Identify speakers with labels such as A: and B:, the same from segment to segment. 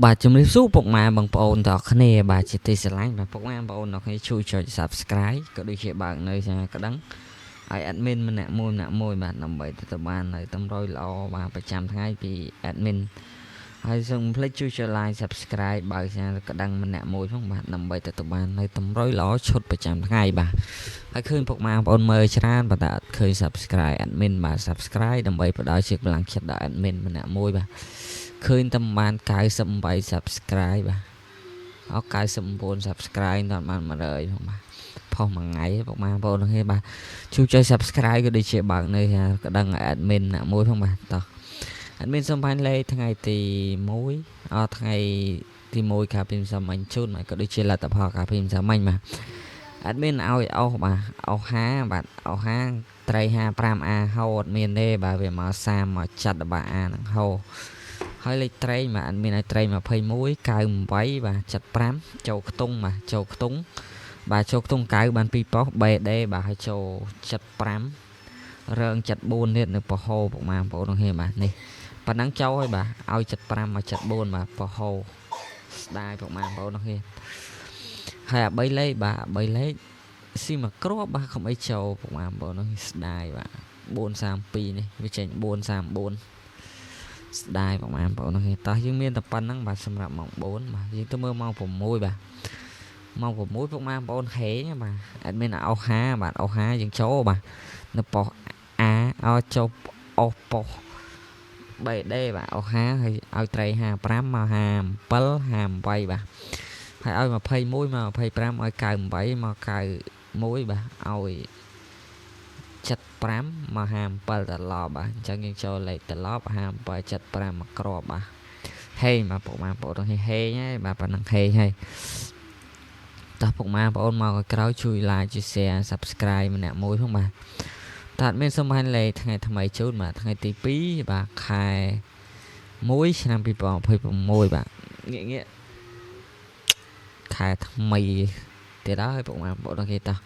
A: បាទជំរាបសួរពុកម៉ែបងប្អូនទាំងអស់គ្នាបាទជាទីស្រឡាញ់បាទពុកម៉ែបងប្អូនទាំងអស់គ្នាជួយចុច Subscribe ក៏ដូចជាបើកនៅសញ្ញាកណ្ដឹងឲ្យ admin ម្នាក់មួយម្នាក់មួយបាទដើម្បីទទួលបាននៅតម្រុយល្អបាទប្រចាំថ្ងៃពី admin ហើយសូមកុំភ្លេចជួយចុច like Subscribe បើកសញ្ញាកណ្ដឹងម្នាក់មួយផងបាទដើម្បីទទួលបាននៅតម្រុយល្អឈុតប្រចាំថ្ងៃបាទហើយឃើញពុកម៉ែបងប្អូនមើលច្រើនប៉ុន្តែអត់ឃើញ Subscribe admin បាទ Subscribe ដើម្បីផ្ដល់ជាកម្លាំងចិត្តដល់ admin ម្នាក់មួយបាទឃើញតែបាន98 Subscribe បាទអស់99 Subscribe ដល់បាន100ផងបាទផុសមួយថ្ងៃពុកម៉ែបងប្អូនទាំងគ្នាបាទជួយចុច Subscribe ក៏ដូចជាបើកនៅកណ្ដឹង admin អ្នកមួយផងបាទតោះ admin សូមផាញ់លេខថ្ងៃទី1អថ្ងៃទី1កាលពីម្សិលមិញជូនបាទក៏ដូចជាលទ្ធផលកាលពីម្សិលមិញបាទ admin ឲ្យអស់បាទអស់50បាទអស់50ត្រី 55A ហូអត់មានទេបាទវាមក30មកចាត់បាទ A នឹងហូហើយលេខត្រីបាទអត់មានឲ្យត្រី21 98បាទ75ចូលខ្ទង់បាទចូលខ្ទង់បាទចូលខ្ទង់9បាន2ប៉ុស្តិ៍ BD បាទហើយចូល75រើង74ទៀតនៅប៉ហោពុកម៉ែបងប្អូនទាំងបាទនេះប៉ណ្ណឹងចូលហើយបាទឲ្យ75មក74បាទប៉ហោស្ដាយពុកម៉ែបងប្អូនទាំងហើយអា3លេខបាទ3លេខស៊ីមកគ្រាប់បាទកុំអីចូលពុកម៉ែបងប្អូននោះស្ដាយបាទ432នេះវាចេញ434ស្ដាយបងប្អូននោះតោះយើងមានតែប៉ុណ្្នឹងបាទសម្រាប់ម៉ោង4បាទយើងទៅមើលម៉ោង6បាទម៉ោង6ពុកម៉ែបងប្អូនហេងបាទអត់មានអោហាបាទអោហាយើងចូលបាទនៅប៉ុស្តិ៍ A ឲ្យចូលអោប៉ុស្តិ៍ BD បាទអោហាហើយឲ្យត្រី55មក57 58បាទហើយឲ្យ21មក25ឲ្យ98មក91បាទឲ្យ75មក57ត្រឡប់បាទអញ្ចឹងយើងចូលលេខត្រឡប់57 75មកគ្រាប់បាទហេងបាទពុកម៉ែបងប្អូនហេងហើយបាទប៉ុណ្ណឹងហេងហើយតោះពុកម៉ែបងប្អូនមកក្រោយជួយ like ជួយ share Subscribe ម្នាក់មួយផងបាទតើអត់មានសូមបានលេខថ្ងៃថ្មីជូនបាទថ្ងៃទី2បាទខែ1ឆ្នាំ2026បាទងាកងាកខែថ្មីទៀតហើយពុកម៉ែបងប្អូនដល់គេតោះ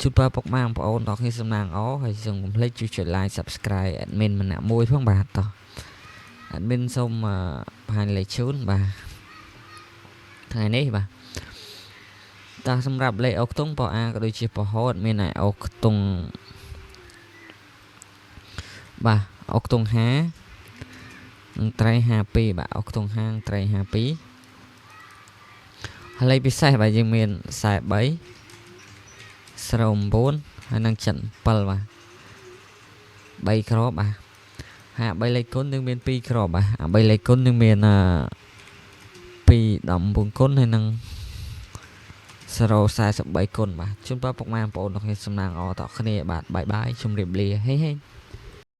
A: ជូនពរពុកម៉ែបងប្អូនដល់គ្នាសំណាងអហើយសូមកុំភ្លេចជួយចុច like Subscribe admin ម្នាក់មួយផងបាទតោះ admin សូមបង្ហាញលេខជូនបាទថ្ងៃនេះបាទតោះសម្រាប់លេខអូខ្ទង់ប៉អាក៏ដូចជាប៉ហូតមានឯអូខ្ទង់បាទអូខ្ទង់5និងត្រី52បាទអូខ្ទង់5ត្រី52ហើយលេខពិសេសបាទយើងមាន43 09ហើយនឹង77បាទ3គ្រាប់បាទហើយ3លេខគុណនឹងមាន2គ្រាប់បាទ3លេខគុណនឹងមាន2 19គុណហើយនឹង043គុណបាទជូនពរពុកម៉ែបងប្អូនទាំងគ្នាសំណាងអតគ្នាបាទ bye bye ជម្រាបលាហេហេ។